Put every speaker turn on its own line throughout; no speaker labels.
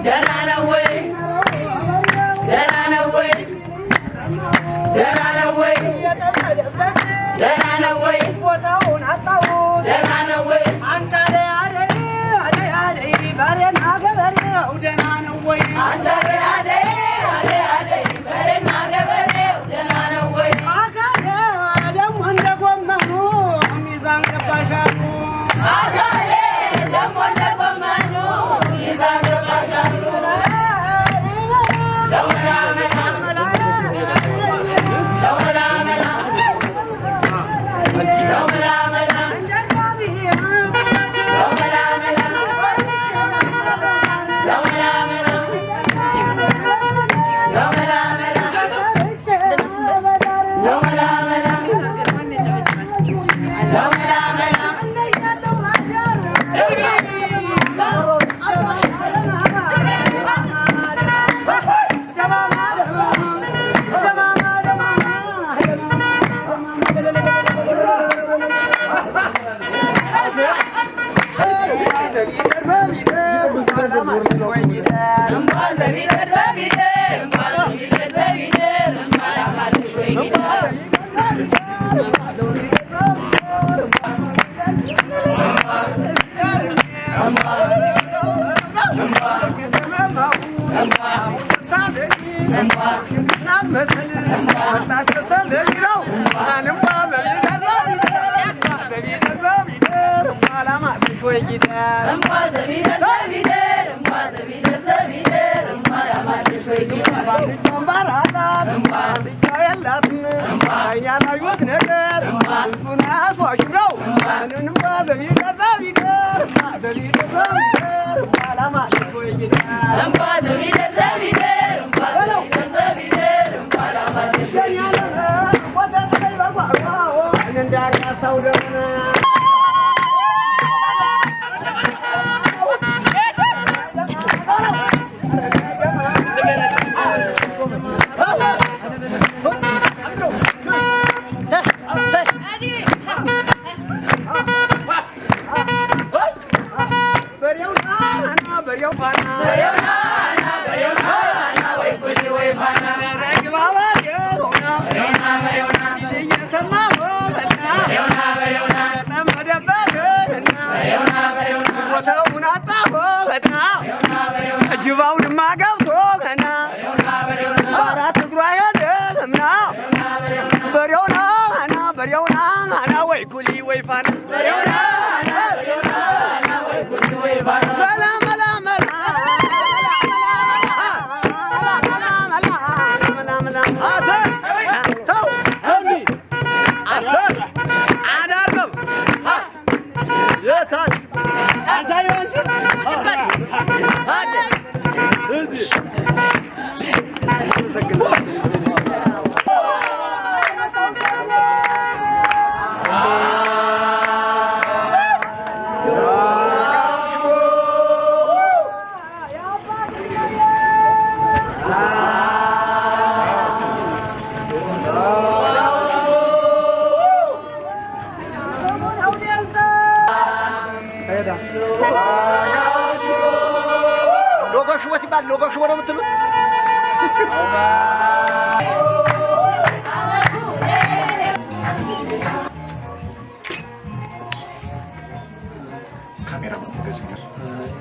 ደህና ነው ወይ? ደህና ነው ወይ? ደህና ነው ወይ? ደህና ነው ወይ?
ቦታውን አጣሁት።
ደህና ነው ወይ?
አንተ አደይ አደይ አደይ አደይ በሬና ገበሬው ደህና ነው ወይ?
አንተ አደይ አደይ አደይ በሬና ገበሬው ደህና ነው ወይ?
አካለ ደግሞ እንደ ጎመኑ ሚዛን ገባሻሉ።
አካሌ ደግሞ እንደ ጎመኑ ሚዛን ገባሻሉ። ለወላ መላ ለወላ መላ ለወላ መላ ለወላ መላ ለወላ መላ ለወላ መላ ለወላ መላ ለወላ መላ። እንኳን ዘቢደር ዘቢደር እንኳን ዘቢደር ዘቢደር እንኳን አማለሽ ወይ ጊደር። እንኳን ዘቢደር ዘቢደር እንኳን ዘቢደር ዘቢደር እንኳን አማለሽ ወይ ጊደር።
ያላዩት ነገር እሱን አያስዋሽም ነው። ምንም ዘቢደር ዘቢደር ዘቢደር ዘቢደር አላማለሽ ወይ ጊደር።
እንኳን ዘቢደር ዘቢደር እንኳን ዘቢደር ዘቢደር እንኳን አማለሽ ወይ ጊደር።
እንዳቃሳው ደሆነ። በሬው ጣና በሬው ፋና።
በሬው ናና በሬው ናና ወይ ኩሊ ወይ ፋና።
ረግባ በሬውና
በሬውና በሬውና
ሲል እየሰማሁና
በሬውና በሬውና
ተጠመደበትና
በሬውና በሬውና
ቦታውን አጣሁና
በሬውና በሬውና
ጅባውንማ ገብቶና
በሬውና በሬውና
አራት እግሯ የለምና በሬውና በሬውና ወይ ኩሊ ወይ ፋና።
በሬውና በሬውና ወይ ኩሊ ወይ ፋና።
መላ መላ መላ መላ መላ አተ ተው እምቢ አተ አዳርገው የታል አሳየው እንጂ አለ እዚህ። ሎጎ ሽቦ ሲባል ሎጎ ሽቦ ነው የምትሉት?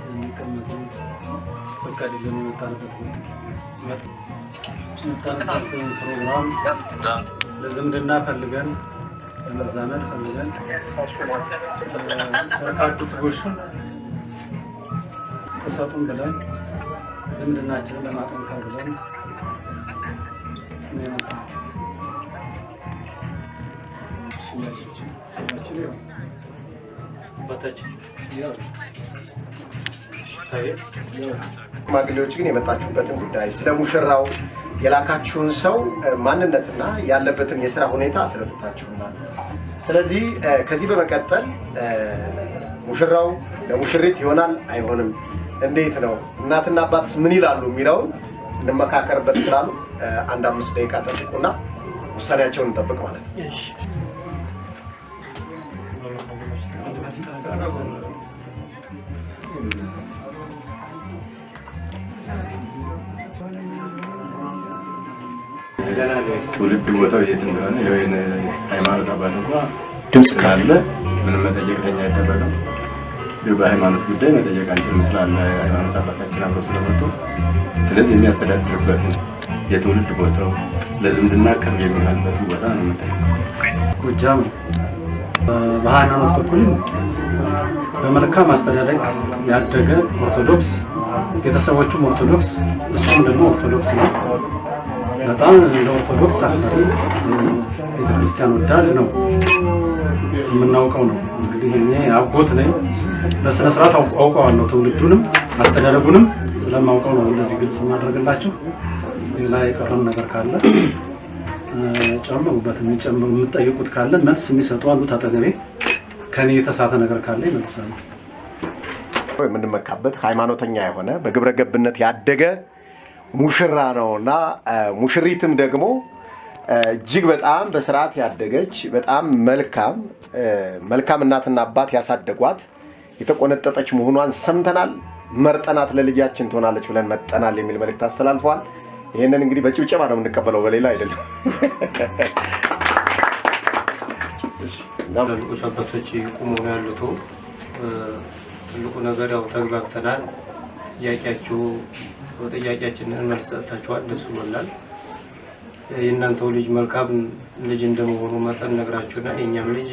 የሚቀመጠው ስልክ አይደለም። የመጣንበት ፕሮግራም ለዝምድና ፈልገን ለመዛመድ ፈልገን ሰርክ አዲስ ጎሽ ተሰጡን ብለን ዝምድናችንን ለማጠንከር ብለን ነው የመጣነው። ስማችን ያው አባታችን ያው አቤት ያው
ሽማግሌዎች ግን የመጣችሁበትን ጉዳይ ስለ ሙሽራው የላካችሁን ሰው ማንነትና ያለበትን የስራ ሁኔታ አስረድታችሁናል። ስለዚህ ከዚህ በመቀጠል ሙሽራው ለሙሽሪት ይሆናል አይሆንም፣ እንዴት ነው፣ እናትና አባትስ ምን ይላሉ የሚለውን እንመካከርበት ስላሉ አንድ 5 ደቂቃ ጠብቁና ውሳኔያቸውን እንጠብቅ ማለት ነው።
ትውልድ ቦታው የት እንደሆነ የወይን ሃይማኖት አባት እንኳን ድምጽ ካለ ምንም መጠየቅ ተኛ አይጠበቅም። በሃይማኖት ጉዳይ መጠየቅ አንችልም ስላለ ሃይማኖት አባታችን አብረው ስለመጡ፣ ስለዚህ የሚያስተዳድርበትን የትውልድ ቦታው ለዝምድና ቅርብ የሚሆንበትን ቦታ ነው የምንጠይቀው።
ጎጃም በሃይማኖት በኩልም በመልካም አስተዳደግ ያደገ ኦርቶዶክስ፣ ቤተሰቦቹም ኦርቶዶክስ፣ እሱም ደግሞ ኦርቶዶክስ ነው። በጣም እንደ ኦርቶዶክስ አክባሪ፣ ቤተክርስቲያን ወዳድ ነው የምናውቀው ነው። እንግዲህ እኔ አጎት ነኝ፣ በስነ ስርዓት አውቀዋለሁ። ትውልዱንም አስተዳደጉንም ስለማውቀው ነው እንደዚህ ግልጽ የማደርግላችሁ። ሌላ የቀረም ነገር ካለ ጨምሩበት። የሚጨምሩ የምትጠይቁት ካለ መልስ የሚሰጡ አሉት አጠገቤ። ከኔ የተሳተ ነገር ካለ ይመልሳሉ።
የምንመካበት ሃይማኖተኛ የሆነ በግብረ ገብነት ያደገ ሙሽራ ነውና ሙሽሪትም ደግሞ እጅግ በጣም በስርዓት ያደገች በጣም መልካም መልካም እናትና አባት ያሳደጓት የተቆነጠጠች መሆኗን ሰምተናል። መርጠናት ለልጃችን ትሆናለች ብለን መጠናል የሚል መልእክት አስተላልፈዋል። ይህንን እንግዲህ በጭብጨባ ነው የምንቀበለው፣ በሌላ አይደለም።
ትልልቆች አባቶች ቁሞ ነው ያሉት። ትልቁ ነገር ያው ተግባብተናል። ጥያቄያችሁ ጥያቄያችንን መልስ ሰጥታችኋል፣ ደስ ብሎናል። የእናንተው ልጅ መልካም ልጅ እንደመሆኑ መጠን ነግራችሁናል። የእኛም ልጅ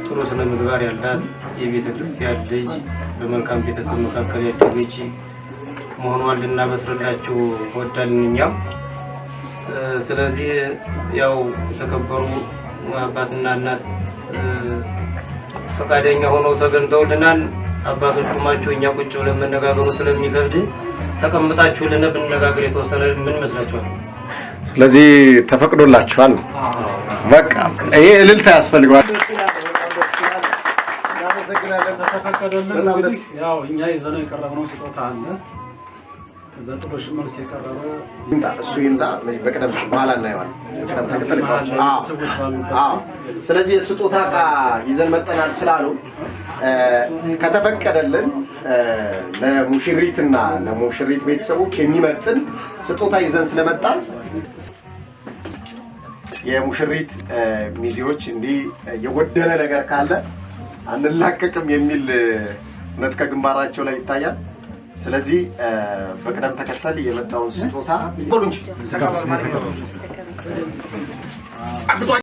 ጥሩ ስነ ምግባር ያላት የቤተ ክርስቲያን ልጅ በመልካም ቤተሰብ መካከል ያደገች መሆኗን ልናበስርላችሁ ወዳልን እኛም። ስለዚህ ያው የተከበሩ አባትና እናት ፈቃደኛ ሆነው ተገኝተውልናል። አባቶች ቁማችሁ እኛ ቁጭ ብለን መነጋገሩ ስለሚከብድ ተቀምጣችሁልን ብንነጋገር የተወሰነ ምን ይመስላችኋል?
ስለዚህ ተፈቅዶላችኋል። በቃ ይሄ እልልታ ያስፈልገዋል።
ተፈቀደልን። እንግዲህ ያው እኛ ይዘነው የቀረብነው ስጦታ አለ። በጥሎሽ መልክ የቀረበ
ይምጣ፣ እሱ ይምጣ። በቅደም በኋላ እናየዋለን። በቅደም ተከተል እቃዎች።
ሰዎች ባሉበት
አዎ። ስለዚህ የስጦታ እቃ ይዘን መጠናል ስላሉ ከተፈቀደልን ለሙሽሪትና ለሙሽሪት ቤተሰቦች የሚመጥን ስጦታ ይዘን ስለመጣን የሙሽሪት ሚዜዎች እንዲህ የጎደለ ነገር ካለ አንላቀቅም የሚል እውነት ከግንባራቸው ላይ ይታያል። ስለዚህ በቅደም ተከተል የመጣውን ስጦታ በሉ እንጂ።